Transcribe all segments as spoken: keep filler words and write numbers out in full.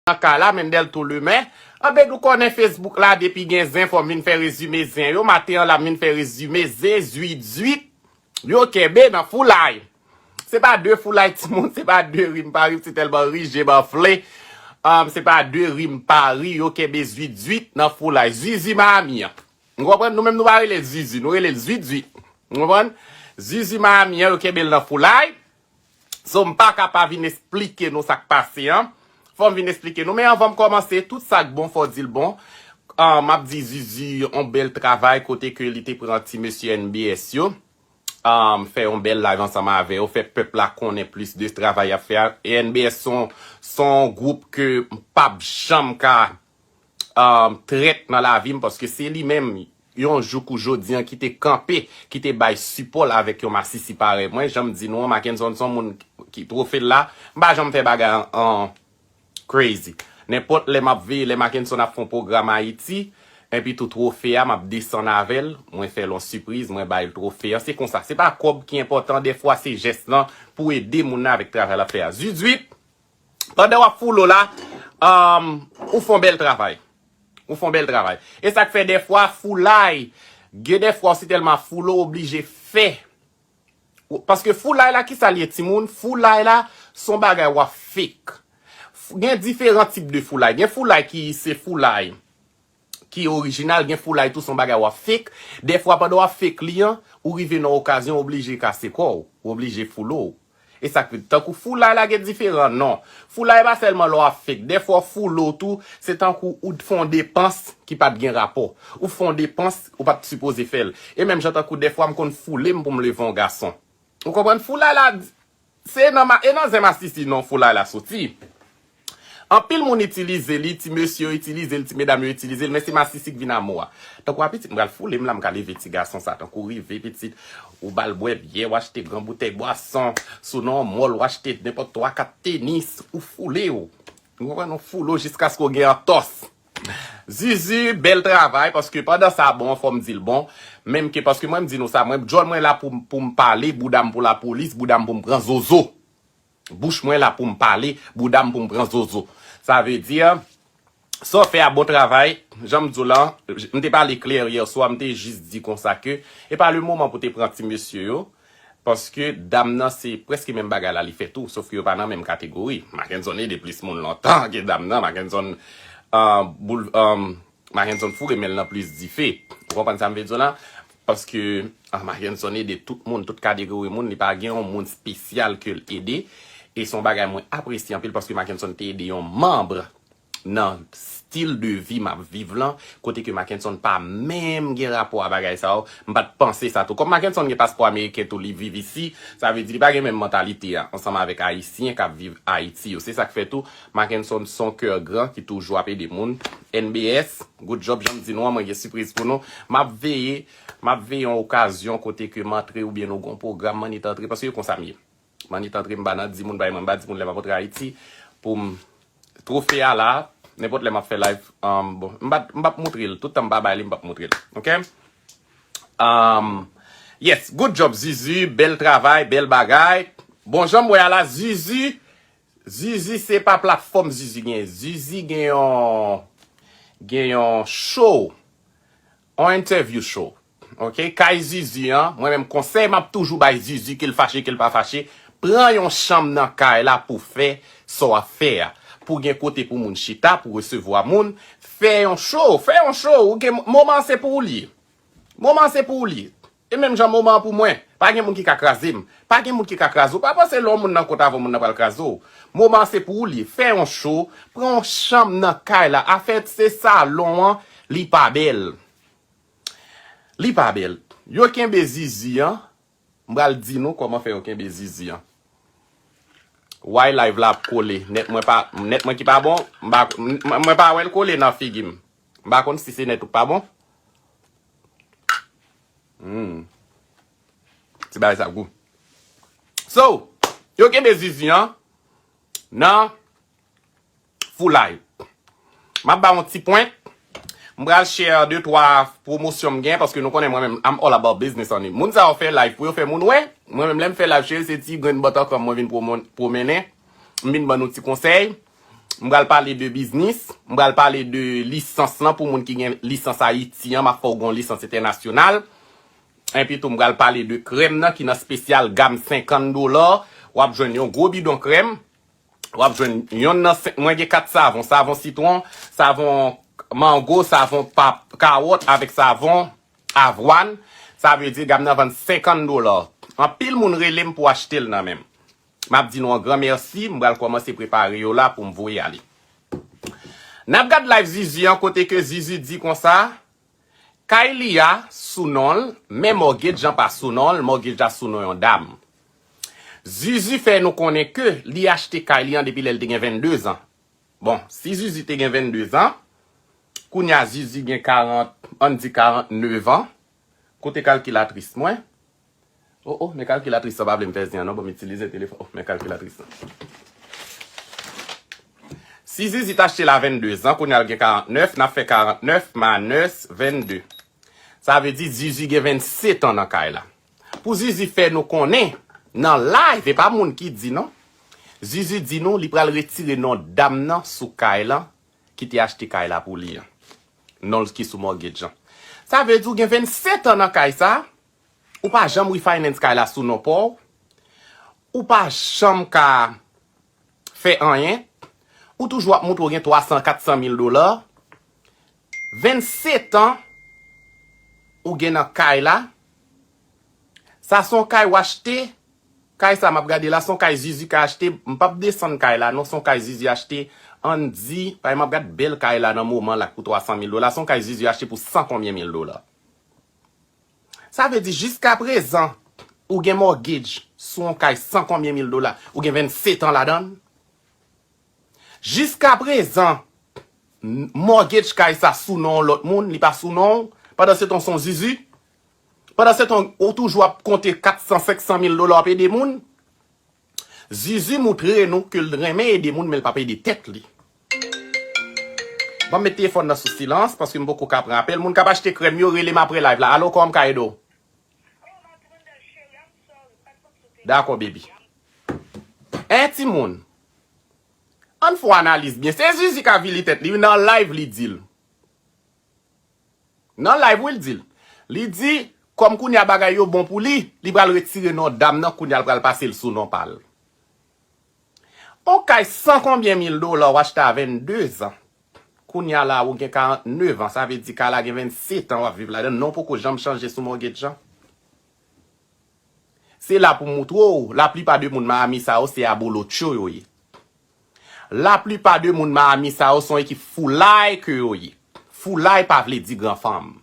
nan kay la, Mendel Toleme. Anben, nou konnen Facebook la, depi gen zen, fò m vin fè rezime zen yo. Maten an la, m vin fè rezime zen, zwit, zwit. Yo kenbe nan foulay. Se pa de foulay, timoun, se pa de ri m pa ri, se tèlman ri, je m anfle. Um, se pa de ri m pa ri, yo kenbe zwit, zwit nan foulay. Zuzu Miami an. Ou konprann? Nou menm nou pa rele l Zuzu, nou rele l zwit, zwit. Ou konprann? Zuzu Miami an, yo kenbe l nan foulay. So, m pa ka pa vin esplike nou sa k pase an. Fò m vin esplike nou. Men anvan m kòmanse, tout sa k bon, fò di l bon. Ah, m ap di Zuzu yon bèl travay kote ke li te pran ti mesye N B S yo. Ah, fè yon bèl live ansanm avè yo, fè pèp la konnen plis de travay y ap fè a. E N B S se yon, se yon gwoup ke m p ap janm ka um, trèt nan lavi m, paske se li menm, yon jou kou jodi an, ki te kanpe, ki te bay sipò l avèk yon masisi parèy mwen. Jan m di nou an, Mackenson se yon moun ki twofe l la, m pa janm fè bagay an, an crazy. Nenpòt lè m ap veye, lè Mackenson ap fè yon pwogram Ayiti, epi tou twofe a, m ap desann avè l, mwen fè l yon sipriz, mwen bay l twofe an. Se konsa, se pa kòb ki enpòtan, dèfwa se jès lan pou ede moun nan avèk travay l ap fè a. Zuzu, pandan w ap foule w la, um, ou fè yon bèl travay. Ou fè yon bèl travay. E sa k fè dèfwa foulay, gen dèfwa w si tèlman ap foule w oblije fè. Ou- Paske foulay la, ki sa l ye, timoun? Foulay la, se yon bagay w ap fake. F- Gen diferan tip de foulay. Gen foulay ki se foulay ki orijinal, gen foulay tou, se yon bagay w ap fake. Dèfwa, pandan w ap fake li an, ou rive nan okazyon, w oblije kase kò w, w oblije foule w. E sa k fè, tankou foulay la gen diferan non. Foulay pa sèlman lè w ap fake. Dèfwa, w foule w tou, se tankou ou t fè yon depans ki pa t gen rapò. Ou fè yon depans, ou pa t sipoze fè l. E menm jan tankou dèfwa, m konn foule m pou m leve yon gason. Ou konprann? Foulay la, se nan, ma- e nan zen masisi non foulay la soti. Anpil moun itilize li, ti mesye yo itilize l, ti medam yo itilize l, men se masisi k vin a mo a. Tankou a pitit, m pral foule m la, m ka leve ti gason sa, tankou rive pitit, ou ba l bwè byè, w achte gran boutèy bwason, si w nan yon mall, w achte nenpòt twa, kat tenis, ou foule w. Ou konprann? Ou foule w jiskaske w gen antòs. Zuzu, bèl travay, paske pandan sa bon, fò m di l bon. Menm ke, paske mwen m di nou sa, mwen, djòl mwen la pou, pou m pale, bouda m pou lapolis, bouda m pou m pran zozo. Bouch mwen la pou m pale, bouda m pou m pran zozo. Sa vle di, sa w fè a bon travay, jan m di w lan, m te pale klè yè swa, m te jis di konsa ke, e pa le moman pou te pran ti mesye yo, paske dam nan se prèske menm bagay la li fè tou, sof ke yo pa nan menm kategori. Mackenson ede plis moun lontan ke dam nan, Mackenson, ah, boul, ah, Mackenson foure men l nan plis dife. Ou konprann sa m vle di w lan? Paske, ah, Mackenson ede tout moun, tout kategori moun, li pa gen yon moun espesyal ke l ede. E se yon bagay mwen apresye anpil paske Mackenson te ede yon manm nan stil de vi m ap viv lan, kote ke Mackenson pa menm gen rapò a bagay sa yo. M pa t panse sa tou. Kòm Mackenson gen paspò ameriken tou, li viv isi, sa vle di li pa gen menm mantalite a, ansanm avèk Ayisyen k ap viv Ayiti yo. Se sa k fè tou, Mackenson se yon kè gran ki toujou ap ede moun. N B S, good job, jan m di nou an, mwen gen sipriz pou nou. M ap veye, m ap veye yon okazyon kote ke m antre oubyen nou gon pwogram, m annik antre, paske konsa m ye. M annik antre, m pa nan di moun, bay mwen, m pa di moun lè m ap antre Ayiti, pou m twofe a la, nenpòt lè m ap fè live, um, bon, m pa, m p ap moutre l, tout tan m pa bay li, m p ap moutre l, ok? Um, yes, good job, Zuzu, bèl travay, bèl bagay. Bon, jan m wè a la, Zuzu, Zuzu se pa platfòm Zuzu gen. Zuzu gen yon, gen yon show, yon interview show. Ok, kay Zuzu an, mwen menm konsèy m ap toujou bay Zuzu, ke l fache, ke l pa fache, pran yon chanm nan kay la pou fè sa w ap fè a. Pou gen kote pou moun chita, pou resevwa moun, fè yon show, fè yon show, ou gen moman an se pou ou li ye. Moman an se pou ou li ye. E menm jan moman an pou mwen. Pa gen moun ki ka kraze m. Pa gen moun ki ka kraze w. Pa panse lè yon moun nan kot avè w, moun nan pral kraze w. Moman an se pou ou li ye. Fè yon show, pran yon chanm nan kay la. Afè se salon an, li pa bèl. Li pa bèl. Yo kenbe Zuzu an. M pral di nou kòman fè yo kenbe Zuzu an. Why live la ap kole? Nèt mwen pa, nèt mwen ki pa bon, m pa, m, mwen pa wè l kole nan figi m. M pa konn si se nèt ou k pa bon. Hmm. Ti bagay sa gou. So, yo kenbe Zuzu an nan foulay. M ap ba yon ti pwen. M pral share de twa pwomosyon m gen, paske nou konnen mwen menm, I'm all about business, honey. Moun sa yo fè live pou yo fè moun wè. Mwen menm, lè m fè live, cheri, se ti grenn bòt ankò mwen vin pwomo-, pwomennen. M vin ban nou ti konsèy. M pral pale de biznis, m pral pale de lisans lan pou moun ki gen lisans Ayiti an, m ap fè w gen yon lisans entènasyonal. Epi tou, m pral pale de krèm nan ki nan espesyal gam senkant dola. W ap jwenn yon gwo bidon krèm. W ap jwenn yonn nan senk, mwen gen kat savon, savon sitwon, savon mango, savon pa, kawòt avèk savon avwàn. Sa vle di gam nan vann senkant dola. Anpil moun rele m pou achte l nan men m. M ap di nou yon gran mèsi, m pral kòmanse prepare yo la pou m voye ale. N ap gad live Zuzu an kote ke Zuzu di konsa, kay li a sou non l, men mortgage an pa sou non l, mortgage la sou non yon dam. Zuzu fè nou konnen ke li achte kay li an depi lè l te gen vennde zan. Bon, si Zuzu te gen vennde zan, kounye a Zuzu gen karant, ann di karantnèf an. Kote kalkilatris mwen? Oh, oh, men kalkilatris sa pa vle m fè zen an non, bon, m itilize telefòn. Oh, men kalkilatris la. Si Zuzu t achte l a vennde zan, kounye a l gen karantnèf, n ap fè karantnèf minus vennde. Sa vle di Zuzu gen vennset an nan kay la. Pou Zuzu fè nou konnen, nan live, e pa moun ki di non. Zuzu di nou li pral retire non dam nan sou kay la, ki te achte kay la pou li an. Non l ki sou mortgage an. Sa vle di w gen vennset an nan kay sa, ou pa janm refinance kay la sou non pa w, ou pa janm ka fè anyen, ou toujou ap montre w gen twa san, kat san mil dola, vennset an ou gen nan kay la, sa se yon kay w achte, kay sa m ap gade la, se yon kay Zuzu ka achte, m p ap desann kay la non, se yon kay Zuzu achte, ann di, paske m ap gad bèl kay la nan moman la pou twa san mil dola, se yon kay Zuzu achte pou san konbyen mil dola. Sa vle di jiska prezan, ou gen mortgage sou yon kay san konbyen mil dola, ou gen vennset an ladan l. Jiska prezan, mortgage kay sa sou non yon lòt moun, li pa sou non w. Pandan se tan w se yon Zuzu. Pandan se tan w toujou ap konte kat san, senk san mil dola w ap ede moun. Zuzu moutre nou ke l renmen ede moun, men l p ap ede tèt li. Ban m met telefòn nan sou silans, paske m poko ka pran apèl. Moun k ap achte krèm yo, rele m apre live la. Alo, kòman m ka ede w? Dakò, baby. En, timoun. Ann fè yon analiz byen. Se Zuzu k avili tèt li, wi, nan live li di l. Nan live, wi, l di l. Li di, kòm kounye a bagay yo bon pou li, li pral retire non dam nan, kounye a l pral pase l sou non pa l. On kay san konbyen mil dola w achte a vennde zan. Kounye a la, ou gen karantnèf an, sa vle di kay la gen vennset an w ap viv ladan l, non poko janm chanje sou mortgage an. Se la pou m moutre w, laplipa de moun Miami sa yo se abolotcho yo ye. Laplipa de moun Miami sa yo se yon ekip foulay ke yo ye. Foulay pa vle di gran fanm.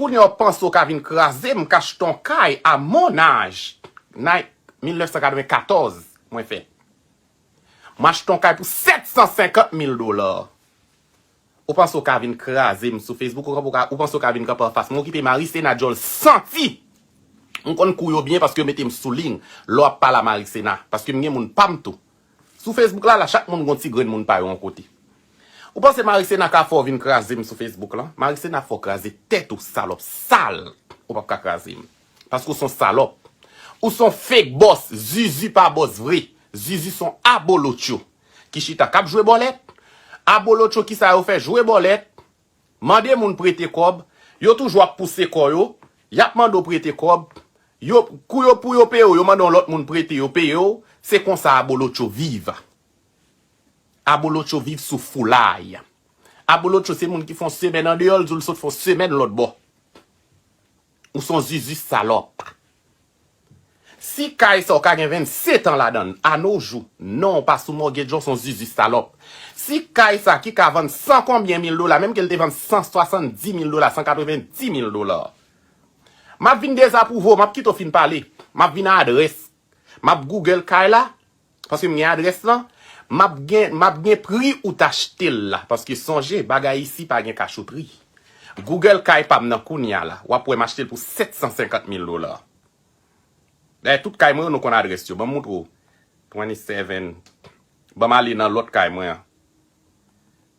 Kounye a w panse w ka vin kraze m, m ka achte yon kay a mon âge. Nan mil nèf san katrevenkatòz mwen fèt. M achte yon kay pou sèt san senkant mil dola. Ou panse w ka vin kraze m sou Facebook, ou, ou ka, ou panse w ka vin kanpe anfas mwen, okipe Marisena djòl santi. M konn kou yo byen paske yo mete m sou liy lè w ap pale a Marisena, paske m gen moun pa m tou. Sou Facebook la, la chak moun gon ti grenn moun pa yo yon kote. Ou panse Marisena ka fè w vin kraze m sou Facebook lan? Marisena fè w kraze tèt ou, salòp sal. Ou p ap ka kraze m. Paske w se yon salòp. Ou se yon fake bòs. Zuzu pa bòs vre. Zuzu se yon abolotcho ki chita k ap jwe bòlèt. Abolotcho ki sa yo fè jwe bòlèt, mande moun prete kòb, yo toujou ap pouse kò yo, y ap mande w prete kòb, yo, kou yo pou yo peye w, yo mande yon lòt moun prete, yo peye w, se konsa abolotcho viv. Abolotcho viv sou foulay. Abolotcho se moun ki fè yon semèn andeyò, l di w l sot fè yon semèn lòtbò. Ou se yon zuzu salòp. Si kay sa w ka gen vennset an ladan l, a no jou, non, w pa sou mortgage, w se yon zuzu salòp. Si kay sa ki ka vann san konbyen mil dola, menm ke l te vann san swasanndis mil dola, san katrevenndis mil dola, m ap vin dezapwouve w, m ap kite w fin pale. M ap vin a adrès. M ap Google kay la, paske m gen adrès lan. M ap gen, m ap gen pri ou t achte l la, paske sonje, bagay isi pa gen kachotri. Google kay pa m nan kounye a la, w ap wè m achte l pou sèt san senkant mil dola. Dayè, tout kay mwen yo, nou konn adrès yo. Ban m moutre w. Twenty-seven. Ban m ale nan lòt kay mwen an.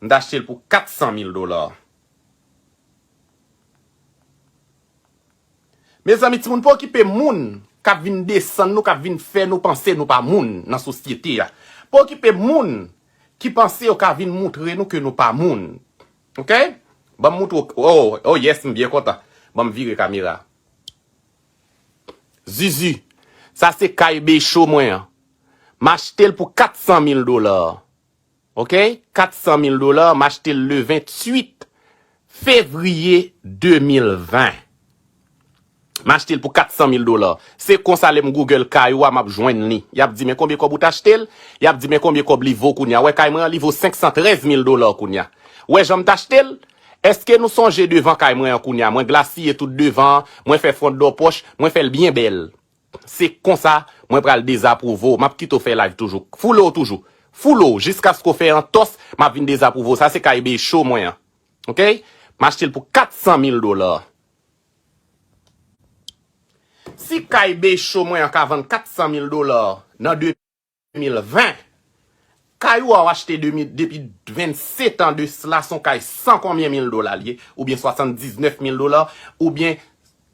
M t achte l pou kat san mil dola. Mezanmi, timoun, pa okipe moun k ap vin desann nou, k ap vin fè nou panse nou pa moun nan sosyete a. Pa okipe moun ki panse yo ka vin moutre nou ke nou pa moun. Oke? Ban m moutre w. Oh, oh yes, m byen kontan. Ban m vire kamera. Zuzu, sa se kay Becho mwen an. M achte l pou kat san mil dola. Oke? Kat san mil dola, m achte l le venntuit fevriye de mil ven. M achte l pou kat san mil dola. Se konsa lè m Google kay ou a, m ap jwenn li. Y ap di, "Men konbyen kòb ou t achte l?" Y ap di, "Men konbyen kòb li vo kounye a?" Wè kay mwen an, li vo senk san trèz mil dola kounye a. Wè jan m t achte l? Èske nou sonje devan kay mwen an kounye a? Mwen glasiye tout devan an, mwen fè front door pòch, mwen fè l byen bèl. Se konsa, mwen pral dezapwouve w. M ap kite w fè live toujou. Foule w toujou. Foule w jiskaske w fè antòs, m ap vin dezapwouve w. Sa se kay Becho mwen an. Oke? M achte l pou kat san mil dola. Si kay Becho mwen an ka vann kat san mil dola nan de mil ven, kay ou a w achte de mil, depi vennsetan de sla, se yon kay san konbyen mil dola l ye, oubyen swasanndiznèf mil dola, oubyen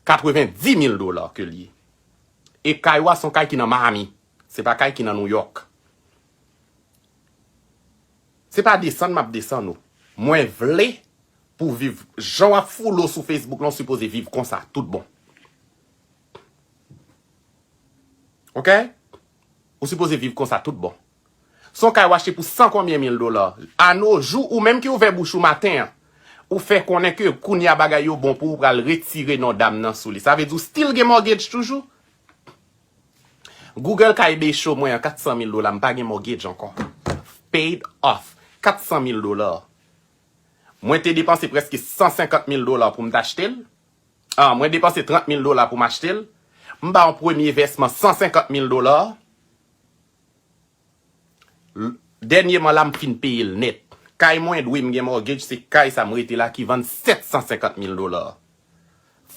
katrevendis mil dola ke l ye. E kay ou a se yon kay ki nan Miami. Se pa kay ki nan New York. Se pa desann m ap desann ou. Mwen vle pou w viv jan w ap foule w sou Facebook la, w sipoze viv konsa, tout bon. Oke? Ou sipoze viv konsa, tout bon. Se yon kay w achte pou san konbyen mil dola. Anojou, ou menm ki ouvè bouch ou maten an, ou fè konnen ke kounye a bagay yo bon pou ou pral retire non dam nan sou li. Sa vle di w still gen mortgage toujou? Google kay Becho mwen an kat san mil dola, m pa gen mortgage ankò. Paid off. Kat san mil dola. Mwen te depanse prèske san senkant mil dola pou m t achte l. Ah, mwen depanse trant mil dola pou m achte l. M ba yon premye vèsman san senkant mil dola. L-, dènyèman la, m fin peye l nèt. Kay mwen dwe m gen mortgage, se kay sa m rete la ki vann sèt san senkant mil dola.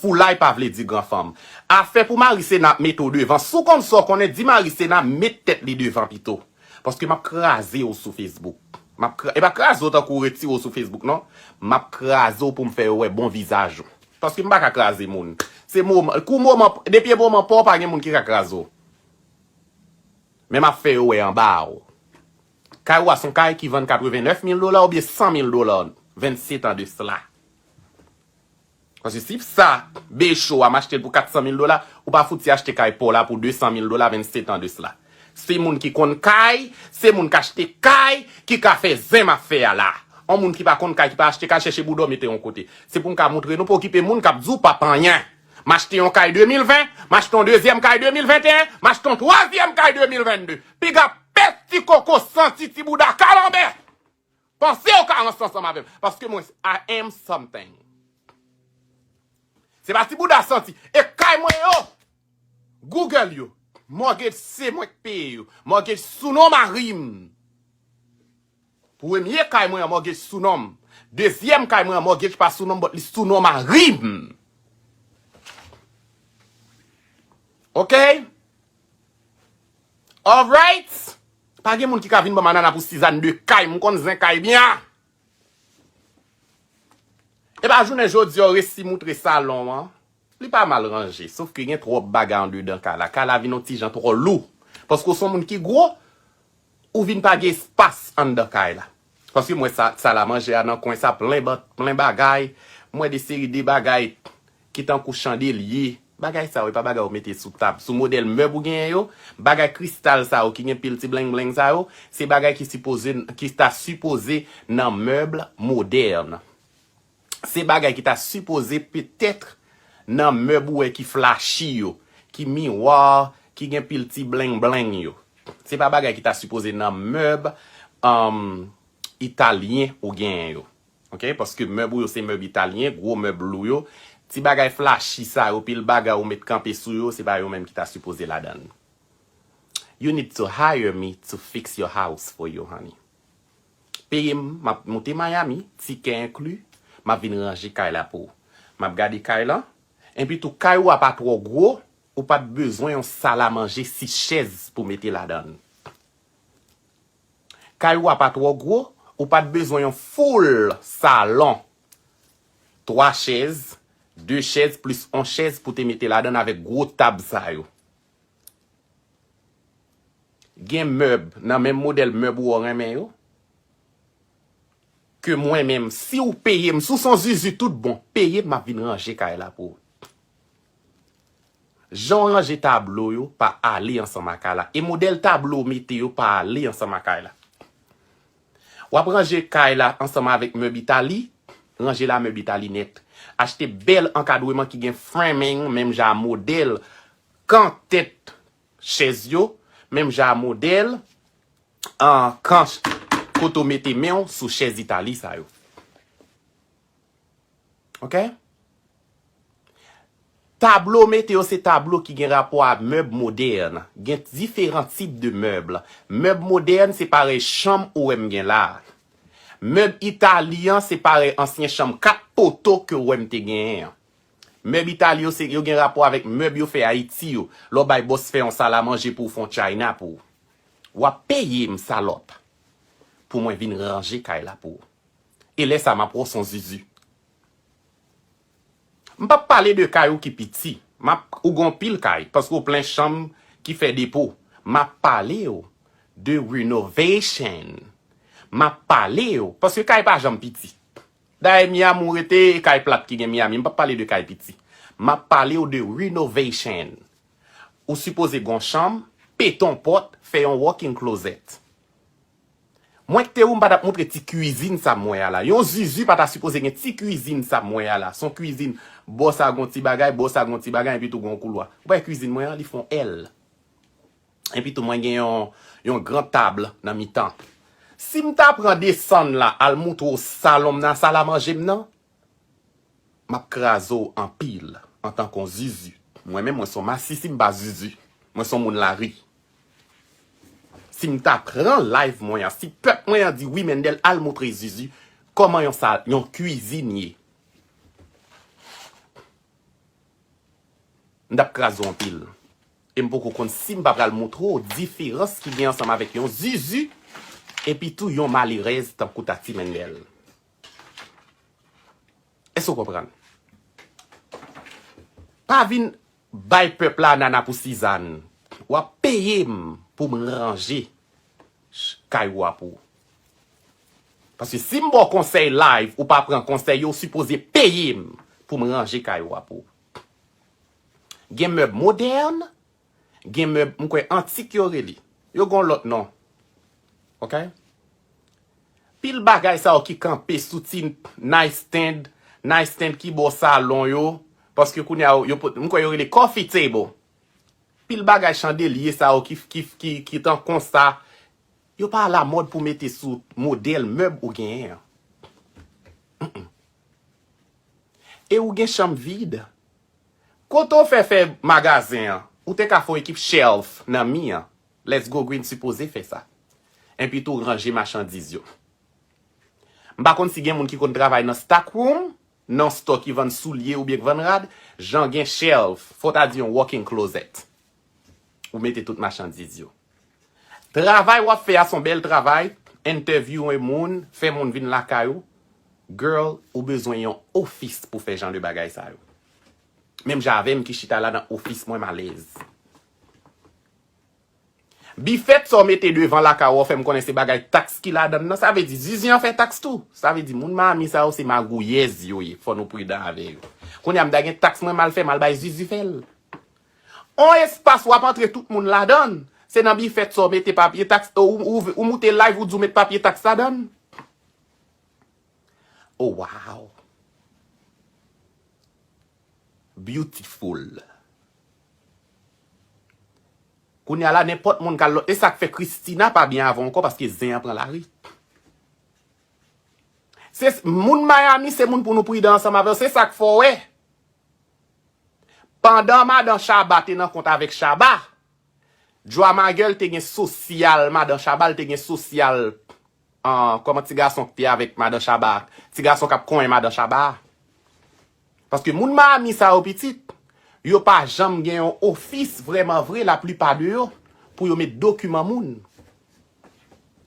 Foulay pa vle di gran fanm. Afè pou Marie Sena ap mete w devan, si w konn sa w konnen, di Marie Sena met tèt li devan pito. Paske m ap kraze w sou Facebook. M ap kra-, e pa kraze w tankou retire w sou Facebook, non. M ap kraze w pou m fè yo wè bon vizaj ou. Paske m pa ka kraze moun. Se moman, kou moman, depi e moman pa w, pa gen moun ki ka kraze w. Men m ap fè yo wè anba a w. Kay ou a se yon kay ki vann katrevennèf mil dola oubyen san mil dola, vennsetan de sla. Paske si sa, Becho a, m achte l pou kat san mil dola, ou pa fouti achte kay pa w la pou desan mil dola, vennsetan de sla. Se moun ki konn kay, se moun k achte kay, ki ka fè zen m ap fè a la. On moun ki pa konn kay, ki pa achte kay, chèche bouda w mete yon kote. Se pou m ka montre nou pa okipe moun k ap di w p ap anyen. M achte yon kay de mil ven, m achte yon dezyèm kay de mil venteyen, m achte yon twazyèm kay de mil vennde. Piga pès ti koko santi ti bouda kalanbè. Panse w ka ranse ansanm avè m. Paske mwen, I am something. Se pa ti bouda santi. E kay mwen yo, Google yo, mortgage se mwen k peye yo. Mortgage sou non mari m. Premye kay mwen an mortgage sou non m. Dezyèm kay mwen an mortgage pa sou non m, but li sou non mari m. Oke? Alright? Pa gen moun ki ka vin ban m anana pou Sizàn de kay, m konn zen kay byen. E pa jounen jodi a w resi moutre salon an. Li pa mal ranje, sof ke gen twòp bagay andedan kay la. Kay la vin yon ti jan twò lou. Paske w se yon moun ki gwo, ou vin pa gen espas anndan kay la. Paske m wè sa, sal a manje a nan kwen sa plen ba-, plen bagay. M wè de seri de bagay ki tankou chandelye. Bagay sa yo, e pa bagay ou mete sou tab. Sou modèl mèb ou genyen yo, bagay kristal sa yo ki gen pil ti bleng bleng sa yo, se bagay ki sipoze, ki ta sipoze nan mèb modèn. Se bagay ki ta sipoze petèt nan mèb ou wè ki flachi yo, ki miwa, ki gen pil ti bleng bleng yo. Se pa bagay ki ta sipoze nan mèb, um, italyen ou genyen yo. Oke? Paske mèb ou yo se mèb italyen, gwo mèb lou yo. Ti bagay flachi sa yo, pil bagay ou met kanpe sou yo, se pa yo menm ki ta sipoze ladan l. You need to hire me to fix your house for you, honey. Peye m, m ap moute Miami, tikè enkli, m ap vin ranje kay la pou ou. M ap gade kay lan, epi tou kay ou a pa twò gwo, ou pa t bezwen yon sal a manje sis chèz pou mete ladan l. Kay ou a pa twò gwo, ou pa t bezwen yon full salon. Twa chèz, de chèz plis yon chèz pou te mete ladan l avèk gwo tab sa yo. Gen mèb nan menm modèl mèb ou renmen yo. ke mwen menm, si w peye m, si w se yon zizi tout bon, peye m, m ap vin ranje kay la pou ou. Jan w ranje tablo yo pa ale ansanm ak kay la. E modèl tablo w mete yo pa ale ansanm ak kay la. W ap ranje kay la ansanm avèk mèb Itali, ranje la mèb Itali nèt. Achte bèl ankadreman ki gen framing, menm jan a modèl kan tèt chèz yo, menm jan a modèl, an, kan kote w mete men w sou chèz Itali sa yo. Oke? Tablo w mete yo se tablo ki gen rapò a mèb modèn. Gen diferan tip de mèb. Mèb modèn se parèy chanm ou wè m gen la. Mèb Itali an se parèy ansyen chanm kat poto ke w wè m te genyen an. Mèb Itali yo, se, yo gen rapò avèk mèb yo fè Ayiti yo. Lè w bay bòs fè yon salamanje pou w, fè yon china pou ou. W ap peye m, salòp, pou mwen vin ranje kay la pou ou. E lè sa, m ap wè w se yon zizi. M p ap pale de kay ou ki piti. M ap, ou gen anpil kay, paske w plen chanm ki fè depo. M ap pale w de renovation. M ap pale w, paske kay pa janm piti. Dayè, Miami ou rete, e kay plat ki gen Miami. M p ap pale de kay piti. M ap pale w de renovation. Ou sipoze gen yon chanm, pete yon pòt, fè yon walk-in closet. Mwen kite ou, m pa t ap moutre ti kwizin sa m wè a la. Yon zizi pa ta sipoze gen ti kwizin sa m wè a la. Se yon kwizin, bò sa gon ti bagay, bò sa gon ti bagay, epi tou gon koulwa. Ou pa wè kwizin mwen an, li fè yon L. Epi tou mwen gen yon, yon gran tab nan mitan. Si m ta pran desann la, al moutre w salon m nan, salamanje m nan, m ap kraze w anpil antanke yon zizi. Mwen menm, mwen se yon masisi, m pa zizi. Mwen se yon moun lari. Si m ta pran live mwen an, si pèp mwen an di, "Wi, Mendel, al moutre zizi kòman yon sal, yon kwizin ye." M t ap kraze w anpil. E m poko konn si m pa pral moutre w diferans ki gen ansanm avèk yon zizi epi tou yon malerèz tankou Tati Mendel. Èske w konprann? Pa vin bay pèp la nana pou sizann. W ap peye m pou m ranje ch-, kay ou a pou ou. Paske si m ba w konsèy live, ou pa pran konsèy yo, ou sipoze peye m pou m ranje kay ou a pou ou. Gen mèb modèn, gen mèb, m kwè, antik yo rele. Yo gen yon lòt non. Oke? Pil bagay sa yo ki kanpe sou ti nightstand, nightstand ki bò salon yo, paske kounye a yo, yo pot-, m kwè yo rele coffee table. Pil bagay chandelye sa yo ki, ki, ki, ki tan konsa, yo pa alamòd pou mete sou modèl mèb ou genyen an. Mm-mm. E ou gen chanm vid. Kote w fè fè magazen an, ou te ka fè yon ekip shelf nan mi an. Let's Go Green sipoze fè sa. Enpi tou ranje machandiz yo. M pa konn si gen moun ki konn travay nan stock room, nan store ki vann soulye oubyen ki vann rad, jan gen shelf, fò ta di yon walk-in closet. Ou mete tout machandiz yo. Travay w ap fè a se yon bèl travay, entèvyouwe moun, fè moun vin lakay ou. Girl, ou bezwen yon ofis pou fè jan de bagay sa yo. Menm jan avè m ki chita la nan ofis mwen, m alèz. Bifèt sa w mete devan lakay ou, w fè m konnen se bagay taks ki ladan l nan. Sa vle di, zizi an fè taks tou. Sa vle di, moun Miami sa yo se magouyèz yo ye. Fò nou pridan avè yo. Kounye a m ta gen taks mwen m al fè, m al bay zizi fè l. On espas w ap antre tout moun ladan l. Se nan bifèt sa w mete papye taks, ou, ou, ou moute live, ou di w met papye taks ladan l. Oh, wow. Beautiful. Kounye a la, nenpòt moun k al lòt. E sa k fè Christina pa byen avè w ankò, paske zen an pran lari. Se s-, moun Miami, se moun pou nou pridan ansanm avè yo. Se sa k fè w wè. Pandan madan Shabba te nan kont avèk Shabba, Joie Magel te gen sosyal madan Shabba, l te gen sosyal, an, kòman ti gason k te avèk madan Shabba, ti gason k ap konyen madan Shabba a. Paske moun Miami sa yo pitit, yo pa janm gen yon ofis vrèman vre, laplipa de yo, pou yo met dokiman moun.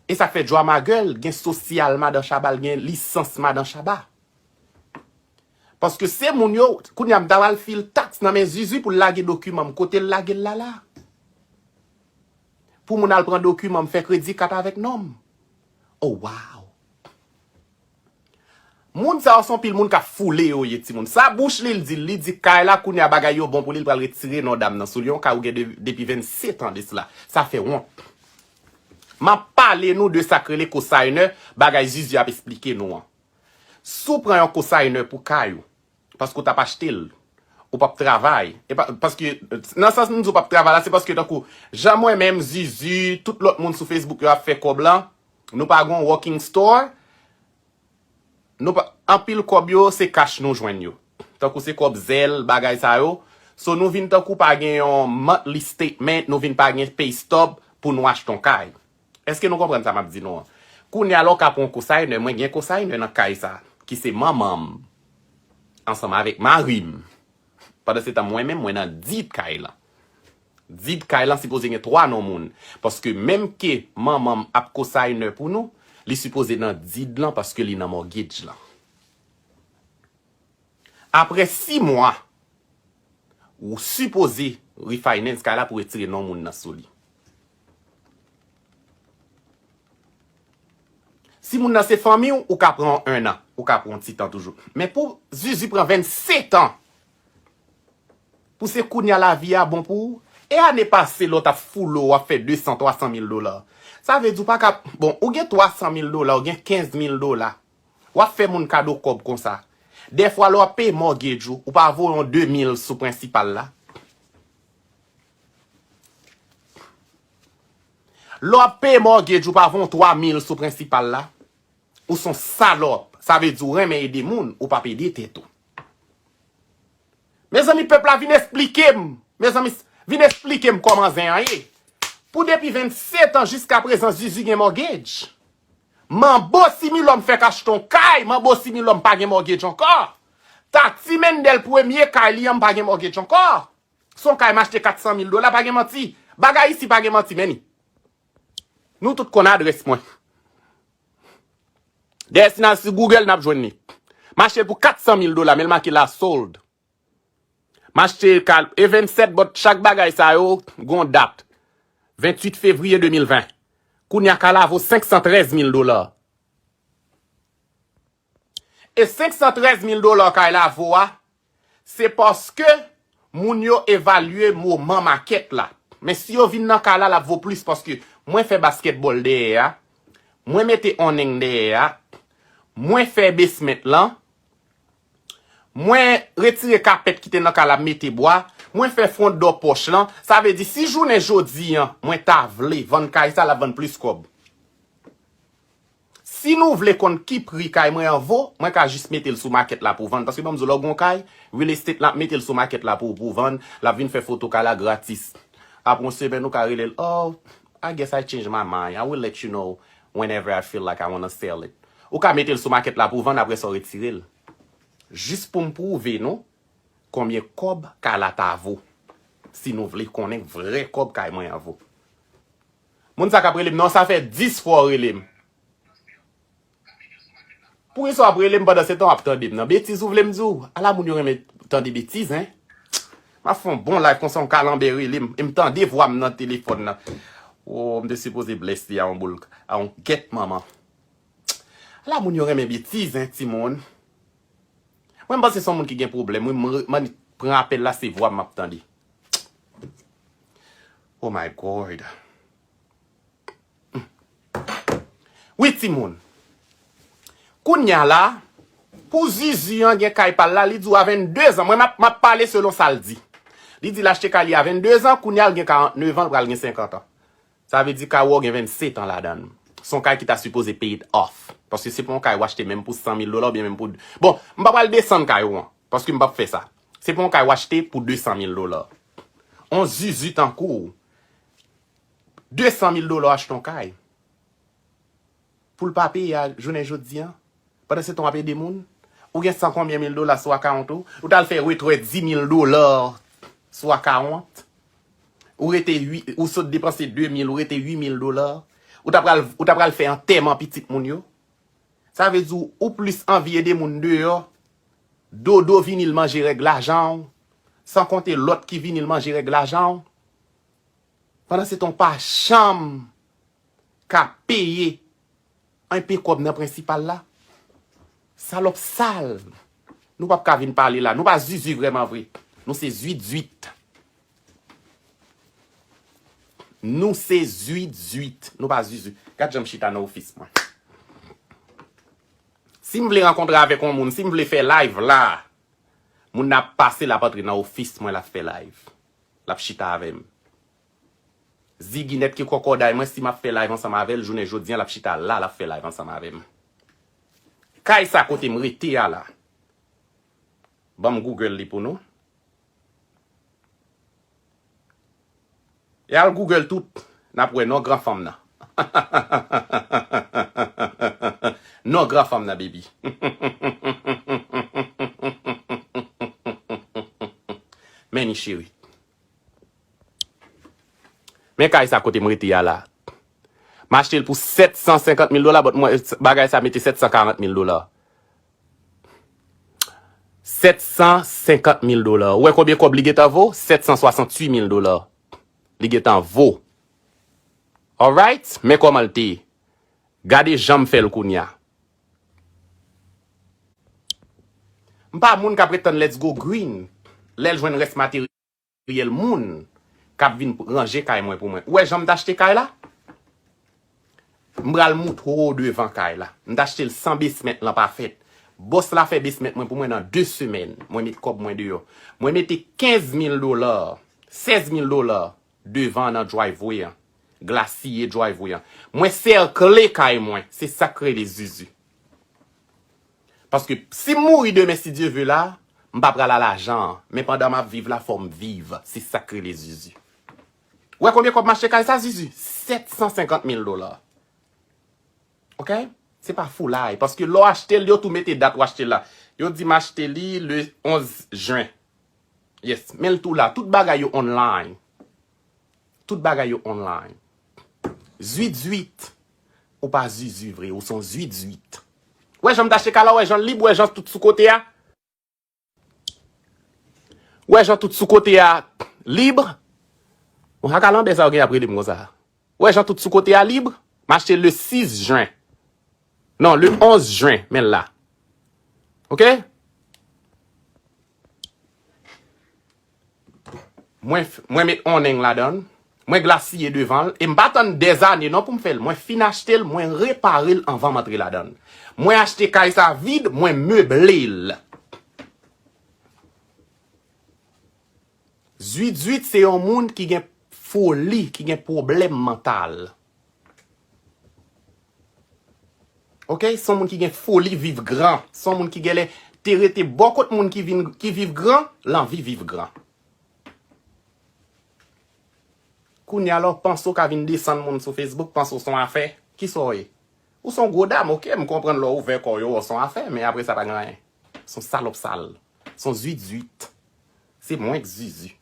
E sa k fè Joie Magel gen sosyal madan Shabba, l gen lisans madan Shabba. Paske se moun yo, kounye a m ta pral fil taks nan men zizi pou l lage dokiman m. Kote l lage l la la? Pou moun al pran dokiman m, fè kredi kat avèk non m. Oh, wow! Moun sa yo se yon pil moun k ap foule yo ye, timoun. Sa bouch li, l di l, li di kay la, kounye a bagay yo bon pou li, l pral retire non dam nan sou li. Yon kay ou gen de, depi vennsetan de sila. Sa fè wont. M ap pale nou de sa k rele cosigner, bagay Zuzu ap esplike nou an. Si w pran yon cosigner pou kay ou, paske w t ap achte l, ou p ap travay. E pa, paske, nan sans m di w p ap travay la, se paske tankou, jan mwen menm, Zuzu, tout lòt moun sou Facebook yo ap fè kòb lan, nou pa gen yon walking store, nou pa, anpil kòb yo, se cash nou jwenn yo. Tankou se kòb Zelle, bagay sa yo. So nou vin tankou pa gen yon monthly statement, nou vin pa gen pay stub pou nou achte yon kay. Èske nou konprann sa m ap di nou an? Kounye a la w ka pran yon cosigner, mwen gen cosigner nan kay sa, ki se manman m, ansanm avèk mari m. Pandan se tan mwen menm, mwen nan deed kay lan. Deed kay lan sipoze gen twa non moun. Paske menm ke manman m ap cosigner pou nou, li sipoze nan deed lan paske li nan mortgage lan. Apre sis mwa, ou sipoze refinance kay la pou retire non moun nan sou li. Si moun nan se fanmi w, ou ka pran en an, ou ka pran yon ti tan toujou. Men pou Zuzu pran vennsetan, pou se kounye a lavi a bon pou ou, e ane pase lè w t ap foule w ap fè de san, twa san mil dola. Sa vle di w pa ka, bon, ou gen twa san mil dola, ou gen kenz mil dola. W ap fè moun kado kòb konsa. Dèfwa lè w ap peye mortgage ou, ou pa voye yon de mil sou prensipal la. Lè w ap peye mortgage ou pa voye yon twa mil sou prensipal la. Ou se yon salòp. Sa vle di w renmen ede moun, ou p ap ede tèt ou. Mezanmi, pèp la, vin esplike m. Mezanmi, vin esplike m kòman zen an ye. Pou depi vennsetan jiska prezan Zuzu gen mortgage. Manbo similòm fèk achte yon kay, manbo similòm pa gen mortgage ankò. Tati Mendel premye kay li an pa gen mortgage ankò. Se yon kay m achte kat san mil dola, pa gen manti. Bagay isi pa gen manti, men ni. Nou tout konn adrès mwen. Dèyè si n al sou Google, n ap jwenn li. M achte l pou kat san mil dola, men l make la sold. M achte kal e vennsèt, but chak bagay sa yo gon dat. Venntuit fevriye de mil ven. Kounye a kay la vo senk san trèz mil dola. E senk san trèz mil dola kay la vo a, se paske moun yo evalye moman makèt la. Men si yo vin nan kay la, l ap vo plis paske mwen fè basketball dèyè a, mwen mete awning dèyè a, mwen fè basement lan, mwen retire kapèt ki te nan kay la, mete bwa, mwen fè front door pòch lan. Sa vle di, si jounen jodi an, mwen ta vle vann kay sa, l ap vann plis kòb. Si nou vle konn ki pri kay mwen an vo, mwen ka jis mete l sou makèt la pou vann. Paske ban m di w, lè w gen yon kay, real estate la ap mete l sou makèt la pou, pou vann, l ap vin fè foto kay la gratis. Apre yon semèn, ou ka rele l, "Oh, I guess I changed my mind. I will let you know whenever I feel like I wanna sell it." Ou ka mete l sou makèt la pou vann, apre sa w retire l. Jis pou m pwouve nou konbyen kòb kay la ta vo. Si nou vle konnen vrè kòb kay mwen an vo. Moun sa k ap rele m nan, sa fè dis fwa w rele m. Poukisa w ap rele m pandan se tan w ap tande m nan? Betiz ou vle m di w? Ala moun yo renmen tande betiz, en. M ap fè yon bon live konsa, yon kalanbè rele m, e m tande vwa m nan telefòn nan. Oh, m te sipoze bless li a yon boul, a yon gèt manman. Ala moun yo renmen betiz, en, timoun. Mwen, m panse se yon moun ki gen pwoblèm, wi, m, m annik pran apèl la, se vwa m ap tande. Oh my God. Wi, timoun. Kounye a la, pou Zuzu an gen kay pa l la, li di w a venndezan. Mwen, m ap, m ap pale selon sa l di. Li di l achte kay li a venndezan, kounye a l gen karantnèf an, l pral gen senkant an. Sa vle di kay ou gen vennsetan ladan l. Se yon kay ki ta sipoze pay it off. Paske se pa yon kay ou achte menm pou san mil dola oubyen menm pou, bon, m pa pral desann kay ou an. Paske m p ap fè sa. Se pa yon kay ou achte pou de san mil dola. On Zuzu tankou w. De san mil dola w achte yon kay. Pou l pa peye a jounen jodi an. Pandan se tan w ap ede moun. Ou gen san konbyen mil dola sou akawont ou. Ou t al fè retrè dis mil dola sou akawont. Ou rete uit, ou sot depanse de mil, ou rete uit mil dola. Ou ta pral, ou ta pral fè antèman pitit moun yo. Sa vle di w, ou plis anvi ede moun deyò. Dodo vini l manje règ lajan w. San konte lòt ki vini l manje règ lajan w. Pandan se tan w pa janm ka peye enpe kòb nan prensipal la. Salòp sal. Nou p ap ka vin pale la. Nou pa zuzu vrèman vre. Nou se zuit zuit. Nou se zuit zuit. Nou pa zuzu. Gad jan m chita nan ofis mwen. Si m vle rankontre avèk yon moun, si m vle fè live la, moun nan ap pase, l ap antre nan ofis mwen, l ap fè live. L ap chita avè m. Ziginèt ki kòkòday mwen, si m ap fè live ansanm avè l, jounen jodi a, l ap chita la, l ap fè live ansanm avè m. Kay sa kote m rete a la. Ban m Google li pou nou. E al Google tout, n ap wè non gran fanm nan. Non gran fanm nan, baby. Men ni cheri. Men kay sa kote m rete a la. M achte l pou sèt san senkant mil dola, but mwen, bagay sa mete sèt san karant mil dola. Sèt san senkant mil dola. Ou wè konbyen kòb li gentan vo? Sèt san swasanntuit mil dola. Li gentan vo. Alright? Men kòman l te ye. Gade jan m fè l kounye a. M pa moun k ap ret tann Let's Go Green. Lè l jwenn rès materyèl moun k ap vin ranje kay mwen pou mwen. Ou wè jan m t achte kay la? M pral moutre w devan kay la. M t achte l san basement lan pa fèt. Bòs la fè basement mwen pou mwen nan de semèn. Mwen met kòb mwen deyò. Mwen mete kenz mil dola, sèz mil dola devan nan driveway an. Glasiye driveway an. Mwen sèkle kay mwen. Se sa k rele zuzu. Paske si m mouri demen, si Dye ve la, m pa pral al ajan an. Men pandan m ap viv la, fò m viv. Se sa k rele zuzu. Ou wè konbyen kòb m achte kay sa, zuzu? Sèt san senkant mil dola. Oke? Se pa foulay. Paske lè w achte l, yo tou mete dat w achte l la. Yo di m achte li le onz jen. Yes. Men l tou la. Tout bagay yo online. Tout bagay yo online. Zuit zuit. Ou pa zuzu vre. Ou se yon zuit zuit. Ou wè jan m t achte kay la, ou wè jan l lib, ou wè jan tout sou kote a? Ou wè jan tout sou kote a lib? Bon, sa kalanbè sa yo gen ap rele m konsa. Ou wè jan tout sou kote a lib? M achte le sis jen. Non, le onz jen, men l la. Oke? Mwen, f- mwen met on nèg ladan l. Mwen glasiye devan l. E m pa tann dèzane non pou m fè l. Mwen fin achte l, mwen repare l anvan m antre ladan l. Mwen achte kay sa vid, mwen meble l. Zuit zuit se yon moun ki gen foli, ki gen pwoblèm mantal. Oke? Se yon moun ki gen foli viv gran. Se yon moun ki genlè te rete bò kot moun ki vin, ki viv gran, l anvi viv gran. Kounye a la, w panse w ka vin desann moun sou Facebook, panse w se yon afè. Kisa w ye? Ou se yon gwo dam, oke, m konprann lè w ouvè kò w, yo wè w se yon afè, men apre sa pa gen anyen. Se yon salòp sal. Se yon zuit zuit. Se mwen k zuzu.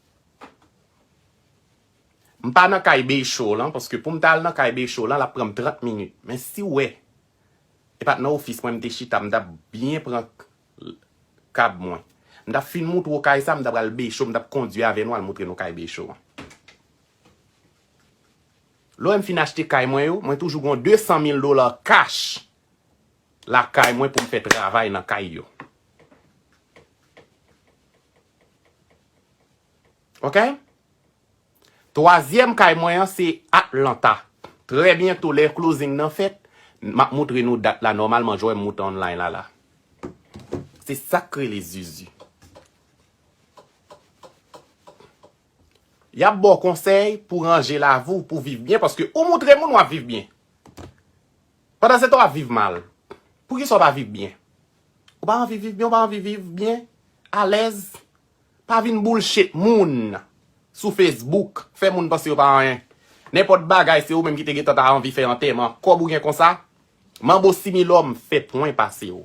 M pa nan kay Beychot lan, paske pou m ta al nan kay Beychot lan, l ap pran m trant minit. Men si w wè, e pa t nan ofis mwen m te chita, m t ap byen pran k- kab mwen. M t ap fin moutre w kay sa, m ta pral Beychot, m t ap kondui avè nou al moutre nou kay Beychot an. Lè m fin achte kay mwen yo, mwen toujou gen yon de san mil dola kach lakay mwen pou m fè travay nan kay yo. Oke? Twazyèm kay mwen an se Atlanta. Trè byento lè closing nan fèt, m ap moutre nou dat la nòmalman jan w wè m moute online la la. Se sa k rele zuzu. Y ap ba w konsèy pou ranje lavi w, pou viv byen, paske ou moutre moun w ap viv byen. Pandan se tan w ap viv mal. Poukisa w pa viv byen? Ou pa anvi viv byen, ou pa anvi viv byen, alèz. Pa vin boulshit moun sou Facebook, fè moun panse yo pa anyen. Nenpòt bagay, se ou menm ki te gentan ta anvi fè antèman. Kòb ou gen konsa? Manbo Similòm fè pwen pase w.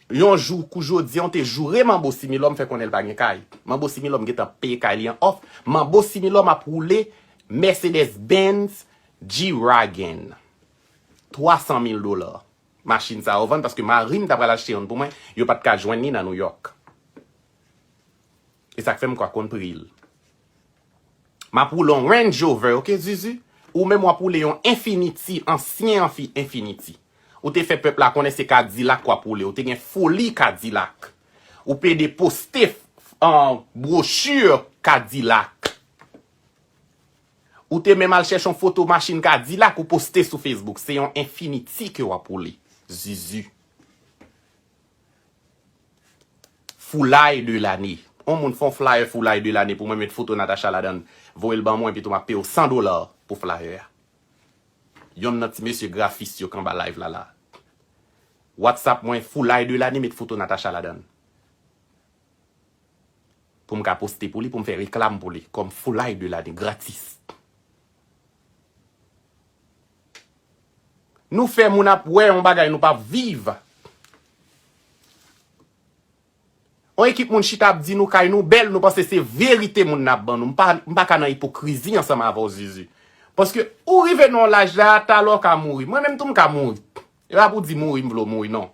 Yon jou kou jodi a, w te joure Manbo Similòm, fè konnen l pa gen kay. Manbo Similòm gentan peye kay li an òf. Manbo Similòm ap woule Mercedes Benz G-Wagon. Twa san mil dola. Machin sa yo vann paske mari m ta pral achte youn pou mwen, yo pa t ka jwenn li nan New York. E sa k fè m kwa konn pri l. M ap woule yon Range Rover, oke, Zuzu? Ou menm w ap woule yon Infiniti, ansyen anfi Infiniti. Ou te fè pèp la konnen se Kadilak w ap woule. Ou te gen foli Kadilak. Ou pede poste an bwochi Kadilak. Ou te menm al chèche yon foto machin Kadilak ou poste sou Facebook. Se yon Infiniti ke w ap woule. Zuzu. Foulay de lane. On moun fè yon flyer foulay de lane pou mwen met foto Natacha ladan. Voye l ban mwen, epi tou m ap peye w san dola pou flyer a. Yonn nan ti mesye grafis yo k anba live la la. WhatsApp mwen foulay de lane met foto Natacha ladan. Pou m ka poste pou li, pou m fè reklam pou li. Kòm foulay de lane, gratis. Nou fè moun ap wè yon bagay nou p ap viv. On ekip moun chita ap di nou kay nou bèl, nou panse se verite moun nan ap ban nou. M pa, m pa ka nan ipokrizi ansanm avè w, Zuzu. Paske ou rive nan yon laj la, talè w ka mouri. Mwen menm tou m ka mouri. E pa pou di mouri, m vle w mouri, non.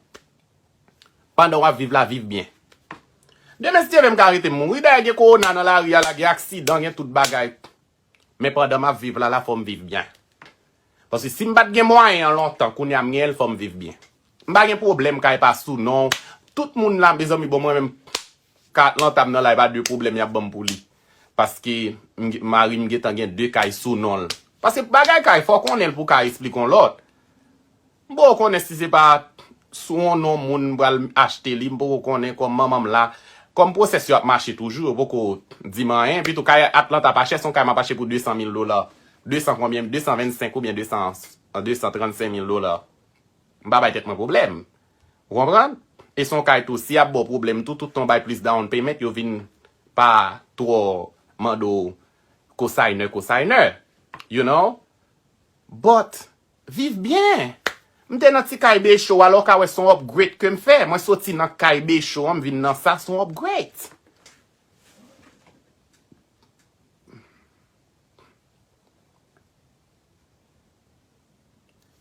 Pandan w ap viv la, viv byen. Demen, si Dye vle, m ka rete m mouri. Dayè, gen kowona nan lari a la, gen aksidan, gen tout bagay. Men pandan m ap viv la, la, fò m viv byen. Paske si m pa t gen mwayen an lontan, kounye a m genyen l, fò m viv byen. M pa gen pwoblèm kay pa sou non. Tout moun la, mezanmi, bon, mwen menm, ka Atlanta m nan la, e pa de pwoblèm y ap ban m pou li. Paske m, mari m gentan gen de kay sou non l. Paske bagay kay, fò w konnen l pou w ka esplike yon lòt. M poko konnen si se pa sou yon non moun m pral achte li, m poko konnen kòm manman m la. Kòm pwosès yo ap mache toujou, yo poko di m anyen. Epi tou, kay Atlanta pa chè, se yon kay m ap achte pou de san mil dola. De san konbyen? De san vennsenk oubyen de san, de san trannsenk mil dola. M pa bay tèt mwen pwoblèm. Ou konprann? E se yon kay tou, si y ap ba w pwoblèm tou, tout tan w bay plis down payment, yo vin pa twò mande w cosigner, cosigner. You know? But, viv byen. M te nan ti kay Becho a, la w ka wè se yon upgrade ke m fè. Mwen soti nan kay Becho an, m vin nan sa, se yon upgrade.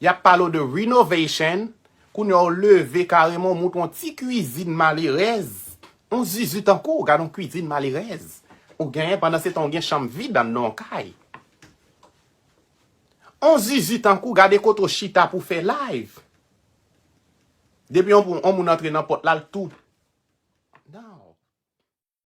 Y ap pale w de renovation, kounye a w leve kareman w montre yon ti kwizin malerèz. Yon Zuzu tankou w, gade yon kwizin malerèz. Ou genyen, pandan se tan w gen chanm vid anndan yon kay. On Zuzu tankou, gade kote w chita pou fè live. Depi on, on moun antre nan pòt la, l tou,